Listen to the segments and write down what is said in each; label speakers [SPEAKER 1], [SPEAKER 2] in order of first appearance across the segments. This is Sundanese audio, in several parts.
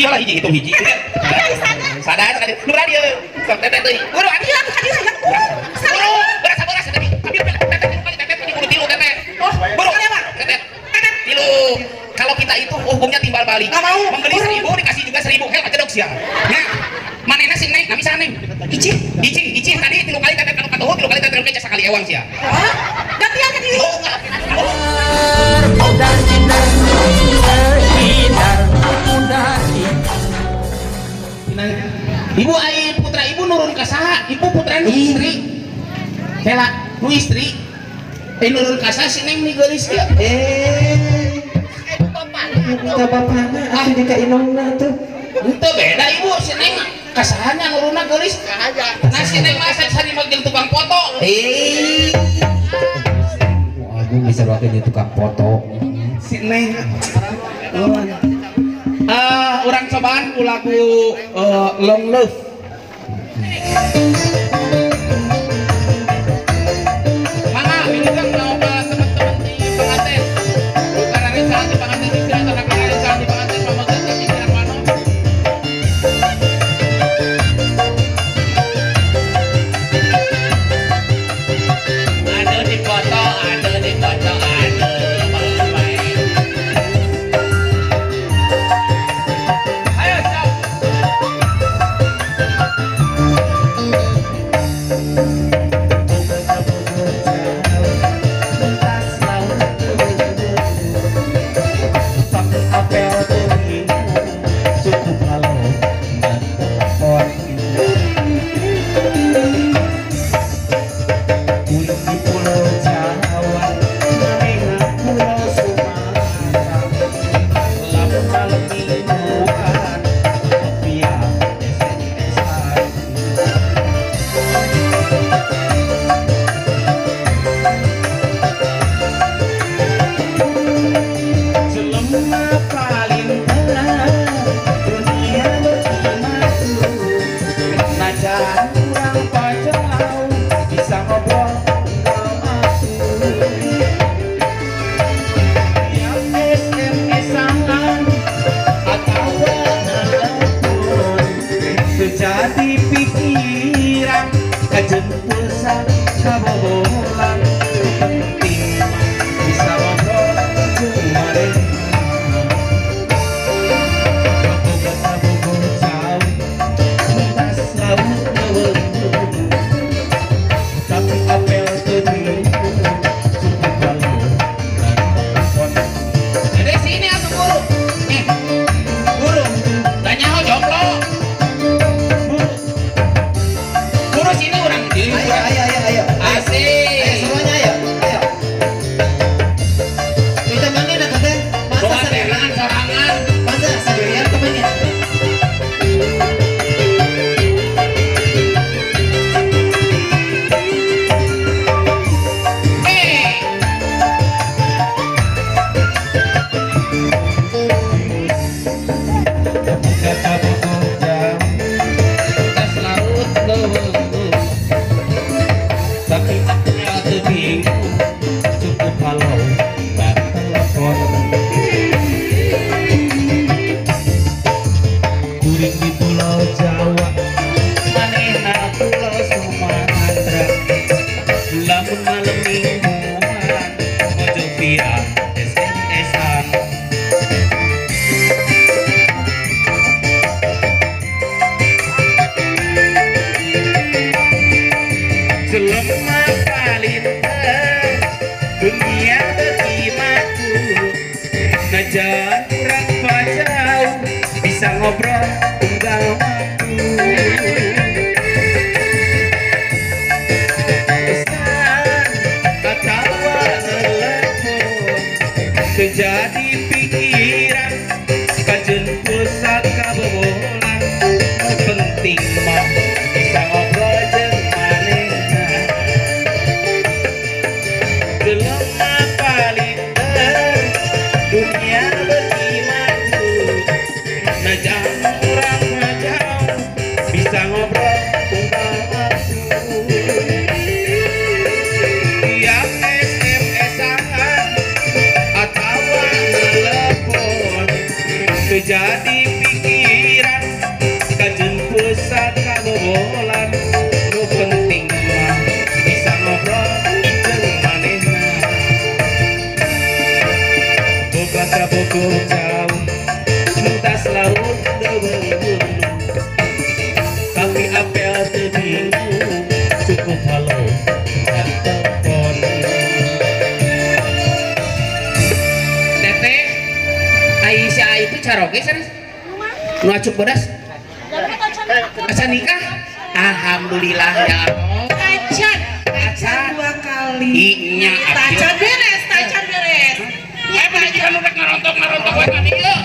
[SPEAKER 1] Hiji lah hiji hitung hiji. Sadar sadar. Nu berani ieu. Sok teteh teuing. Buru atuh.
[SPEAKER 2] Iya, ka dieu hayang buru.
[SPEAKER 1] Buru. Beras beras tadi. Teteh tilu kali teteh tadi kudu tilu teteh.
[SPEAKER 2] Oh,
[SPEAKER 1] buru. Teteh. Tilu. Kalau kita itu hukumnya timbal balik.
[SPEAKER 2] Nggak mau.
[SPEAKER 1] Membeli 1000 dikasih juga 1000. Hel aja sia. Nah, manehna sing neng, nami saha neng?
[SPEAKER 2] Icih.
[SPEAKER 1] Icih, icih tadi tilu kali teteh kanu katuhu, tilu kali teteh keca sakali ewang sia.
[SPEAKER 2] Hah? Gantian ka dieu.
[SPEAKER 1] Ibu ai putra ibu nurun ka saha? Ibu putra nu istri. Hela, nu istri. Eh nurun ka saha si neng ni geulis ieu?
[SPEAKER 3] Eh. Ka bapana atuh di ka inongna tuh.
[SPEAKER 1] Henteu beda ibu si neng ka sahanya nurunna geulis. Nah si neng mah sarima jeung tukang foto.
[SPEAKER 3] Eh. Agung bisa wae jeung tukang foto.
[SPEAKER 1] Si neng. Urang cobaan ku lagu Long Love. Mangga minjem mau ke teman-teman di pengantin. Bukan arisan di pengantin di sini atau arisan di pengantin pameget di pinggiran mana? Aduh di foto, aduh di foto, aduh.
[SPEAKER 3] Jadi pikiran kajen pulsa kabobolan penting bisa ngobrol jeung manehna kabogo jauh lintas laut leuweung tapi apel teu bingung cukup lalu telepon.
[SPEAKER 1] Jadi sini atuh guru. Guru, tanya ho jomblo.
[SPEAKER 3] Ayo, ayo, ayo.
[SPEAKER 1] Asik.
[SPEAKER 3] Ayo semuanya ayo. Ayo. Ditemanin atuh teh. Masa sendirian
[SPEAKER 1] sorangan?
[SPEAKER 3] Masa sendirian temenin?
[SPEAKER 4] Dunia bagi maju, najan kurang pajau, bisa ngobrol tunggal waktu. Pesan atau telepon, terjadi pikiran, kajen pulsa kabobolan, penting mah bisa ngobrol jeung manehna. Jelema palinter dunia beuki maju, najan urang ngajauh bisa ngobrol tunggal waktu. Tiap SMS-an atawa Cukup jauh lintas laut beli gunung tapi apel teu bingung cukup halo dan telepon.
[SPEAKER 1] Teteh Aisyah itu caroge serius nu acuk bodas acan nikah. Alhamdulillah ya Allah.
[SPEAKER 2] Acan acan 2 kali.
[SPEAKER 1] Inya
[SPEAKER 2] tacan beres, tacan beres.
[SPEAKER 1] Eh beli jika nu rek ngarontok-ngarontok we ka dieu.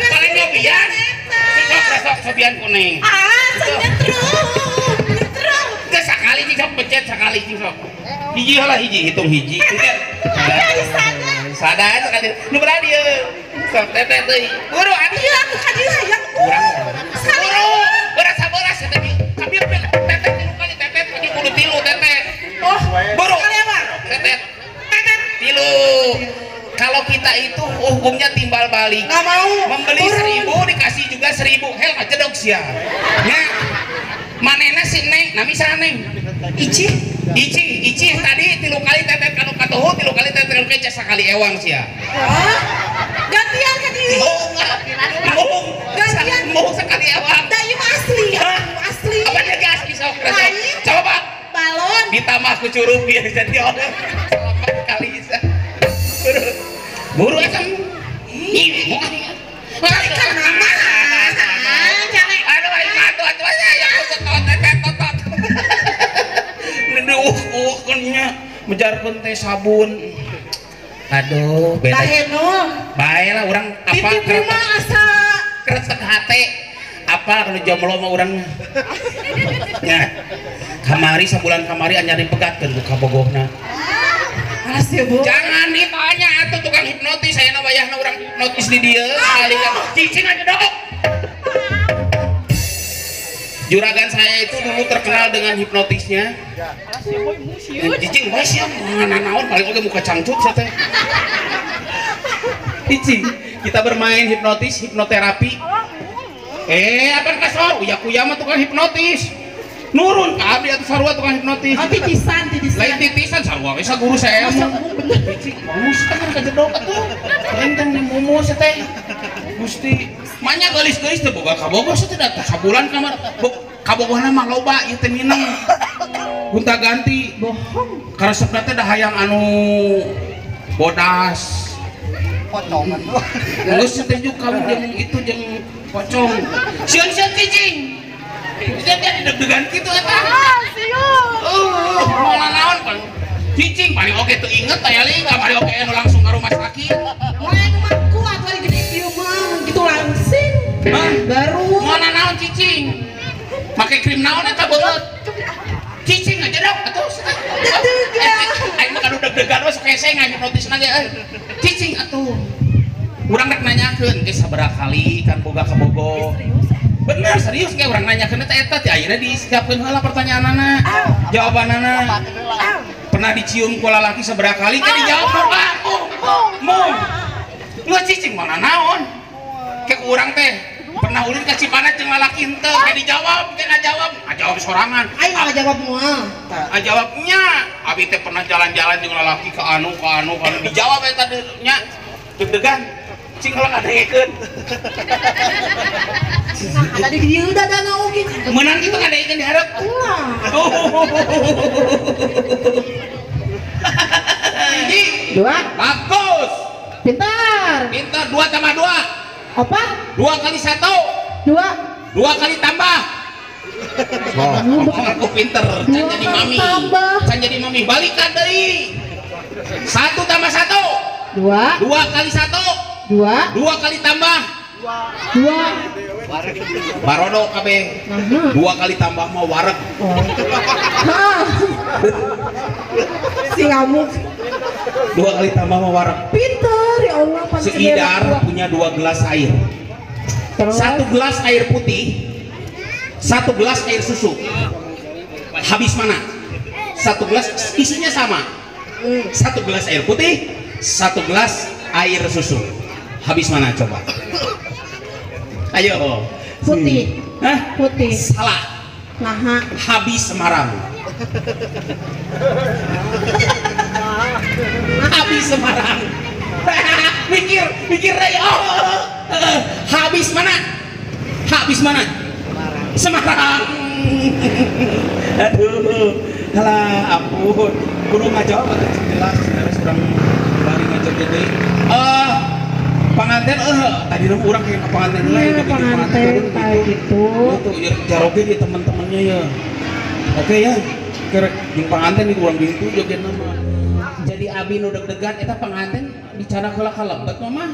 [SPEAKER 1] Paling nyobian. Sok sok sobian kuning.
[SPEAKER 2] Ah, nyetrum. Nyetrum.
[SPEAKER 1] Geus sakali cing sok pencet sakali cing sok. Hiji heula hiji hitung hiji. Sada sekali. Nu belah dieu. Sok teteh teuing. Buru atuh.
[SPEAKER 2] Iya, aku ka dieu hayang.
[SPEAKER 1] Buru. Beras saberas teteh. Kambil teteh tilu kali teteh tadi kudu tilu teteh.
[SPEAKER 2] Oh,
[SPEAKER 1] buru. Teteh.
[SPEAKER 2] Teteh
[SPEAKER 1] tilu. Kalau kita itu hukumnya timbal balik.
[SPEAKER 2] Nggak mau.
[SPEAKER 1] Membeli 1000 dikasih juga 1000. Hel kajedog sia. Nya. Manehna si Neng, nami saha Neng?
[SPEAKER 2] Ici.
[SPEAKER 1] Ici, Ici tadi 3 kali teteh kanu katuhu, 3 kali teteh kanu keca sakali ewang sia.
[SPEAKER 2] Oh. Gantian ka dieu.
[SPEAKER 1] Bohong.
[SPEAKER 2] Gantian.
[SPEAKER 1] Bohong sekali ewang.
[SPEAKER 2] Da ieu mah asli. Asli.
[SPEAKER 1] Apa dia asli sok? Coba.
[SPEAKER 2] Balon.
[SPEAKER 1] Ditambah ku curug biar jadi oleh 8 kali bisa. Buru asam. Ih,
[SPEAKER 2] kan nama.
[SPEAKER 1] Aduh, aing atuh atuh aja ya tot tot tot. Nya mejarkeun teh sabun. Aduh, beda. Bae lah urang apa
[SPEAKER 2] asa
[SPEAKER 1] kresek hate. Apa kalau jomblo mah urang. Nya. Kamari sabulan kamari anyar dipegatkeun ku kabogohna.
[SPEAKER 2] Alas ya, Bu.
[SPEAKER 1] Jangan ditanya atuh tukang hipnotis saya na wayahna urang hipnotis di dieu kali kan. Cicing aja dok. Juragan saya itu dulu terkenal dengan hipnotisnya. Cicing we sia naon paling oge muka cangcut sia teh. Cicing, kita bermain hipnotis, hipnoterapi. Apa kasor? Uya-kuya mah tukang hipnotis. Nurun ka abdi atuh sarua tukang hipnotis.
[SPEAKER 2] Oh, titisan, titisan.
[SPEAKER 1] Lain titisan sarua we saguru saya. Cicing, mumus teh kajedog atuh. Enteng mumus teh. Gusti, manya geulis-geulis teh boga kabogoh teh da sabulan kamar. Kabogohna mah loba ieu teh mineng. Gonta ganti.
[SPEAKER 2] Bohong.
[SPEAKER 1] Karesepna teh da hayang anu bodas.
[SPEAKER 3] Pocong atuh.
[SPEAKER 1] Geus teh juk kawin jeung itu jeung pocong. Sieun-sieun cicing. Dia deg-degan kitu eta.
[SPEAKER 2] Ah, sieun.
[SPEAKER 1] Moal naon pan. Cicing paling oge teu inget aya li paling oge anu langsung ka rumah sakit.
[SPEAKER 2] Moal mah kuat bari gede kieu mah gitu langsing.
[SPEAKER 1] Hah?
[SPEAKER 2] Baru.
[SPEAKER 1] Moal naon cicing? Make krim naon eta beungeut? Cicing aja dok atuh. Aing mah kanu deg-degan we sok hese ngahipnotisna ge euy. Cicing atuh. Urang rek nanyakeun geus sabaraha kali kan boga kabogoh. Bener serius ge urang nanyakeun teh eta teh ayeuna disiapkeun heula pertanyaanana. Jawabanana. Pernah dicium ku lalaki sabaraha kali teh dijawab ah mung. Lu cicing mana naon? Ke urang teh pernah ulin ka Cipanas jeung lalaki henteu ke dijawab ke ngajawab ngajawab sorangan.
[SPEAKER 2] Aing ngajawab moal.
[SPEAKER 1] Ngajawabnya abi teh pernah jalan-jalan jeung lalaki ka anu ka anu ka anu dijawab eta nya deg-degan cing heula ngadengekeun.
[SPEAKER 2] Nah, tadi dieu dadana oge.
[SPEAKER 1] Meunang kitu ngadengekeun di hareup.
[SPEAKER 2] Ulah.
[SPEAKER 1] Hiji,
[SPEAKER 2] dua.
[SPEAKER 1] Bagus.
[SPEAKER 2] Pintar.
[SPEAKER 1] Pintar 2 tambah 2.
[SPEAKER 2] 4.
[SPEAKER 1] 2 kali 1.
[SPEAKER 2] 2.
[SPEAKER 1] 2 kali tambah. Oh, aku pinter. Can jadi mami. Can jadi mami balikan deui. 1 tambah 1.
[SPEAKER 2] 2.
[SPEAKER 1] 2 kali 1.
[SPEAKER 2] 2.
[SPEAKER 1] 2 kali tambah.
[SPEAKER 2] 2.
[SPEAKER 1] Barodo kabeh. 2 kali tambah mah wareg.
[SPEAKER 2] Si ngamuk.
[SPEAKER 1] 2 kali tambah mah wareg.
[SPEAKER 2] Pinter ya Allah.
[SPEAKER 1] Si Idar punya 2 gelas air.
[SPEAKER 2] Terus?
[SPEAKER 1] 1 gelas air putih, 1 gelas air susu. Habis mana? 1 gelas isinya sama. 1 gelas air putih, 1 gelas air susu. Habis mana coba? Ayo.
[SPEAKER 2] Putih.
[SPEAKER 1] Hah?
[SPEAKER 2] Putih.
[SPEAKER 1] Salah.
[SPEAKER 2] Nah.
[SPEAKER 1] Habis Semarang. Habis Semarang. Mikir, mikir deui. Oh, habis mana? Habis mana? Semarang. Aduh, halah ampun. Kudu ngajawab atuh jelas harus urang bari ngajawab deui. Panganten tadi nu urang kayak panganten lain
[SPEAKER 2] Iya, panganten kayak gitu.
[SPEAKER 1] Tuh ya jaroge di teman-temannya ya. Oke ya. Keur jeung panganten di urang ditu jogetna mah. Jadi abi nu deg-degan eta panganten bicara heula ka lebet mah.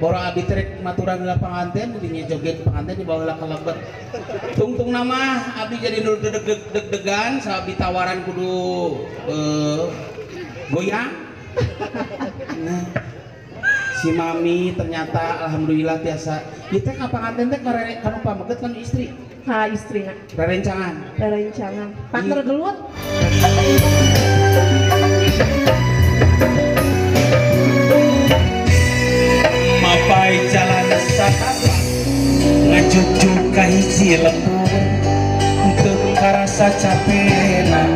[SPEAKER 1] Boro abi teh rek maturan heula panganten dinya joget panganten dibawa heula ka lebet. Tungtungna mah abi jadi nu deg-degan sa abi tawaran kudu goyang. Nah, si mami ternyata alhamdulillah tiasa. Ieu teh ka panganten teh kanu pameget kan istri.
[SPEAKER 2] Ha istrina.
[SPEAKER 1] Rerencangan.
[SPEAKER 2] Rerencangan. Partner gelut.
[SPEAKER 4] Mapai jalan satapak ngajujuk ka hiji lembur teu karasa capena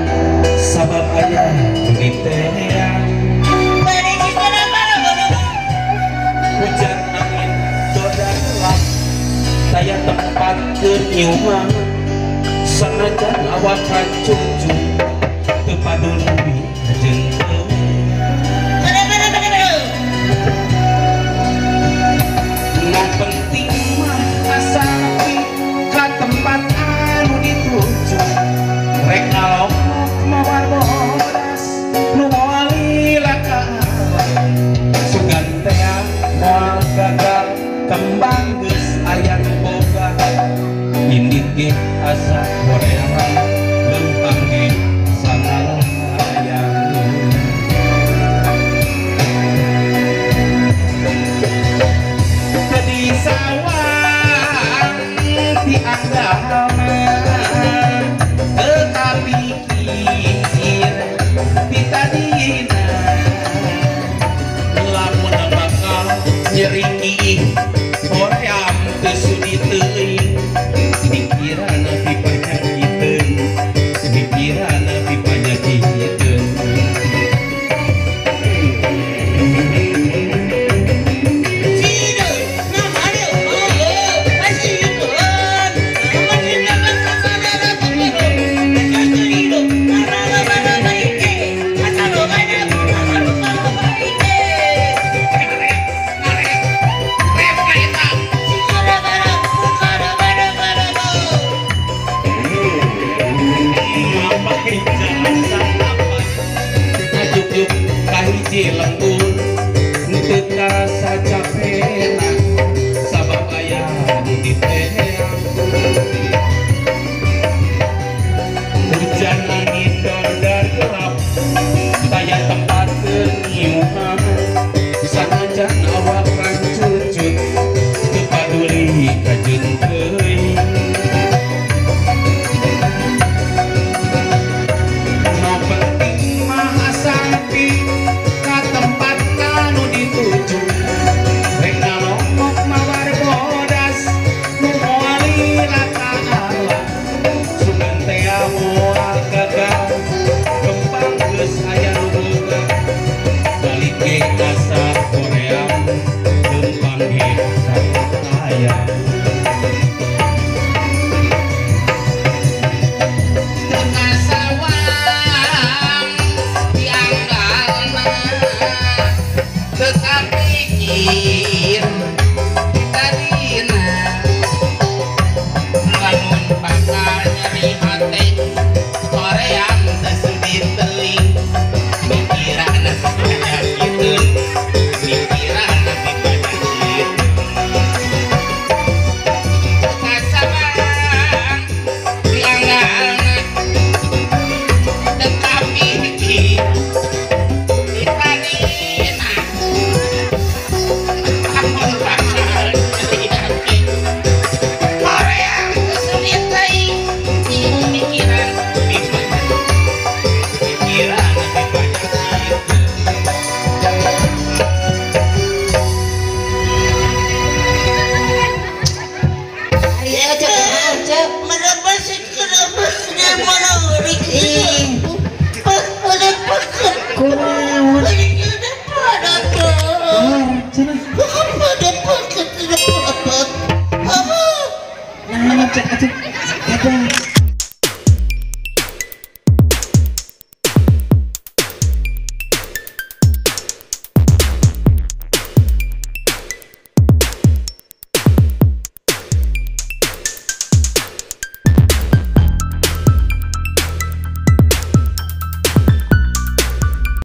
[SPEAKER 4] sabab aya duitea hujan angin doda gelap daya tempat keur nyumang sanajan awak kacucu teu paduli jeung nu penting mah asa nepi ka tempat anu dituju rek ngalongok mawar bodas nu moal lila ka sugan teh moal gagal kembang geus aya nu boga indit ge asa hoream leumpang ge sanalayang. Di sawang ti agama tetapi kikir ti tadina lamun bakal nyeri kiih hoream teu sudi teuing pikiranna.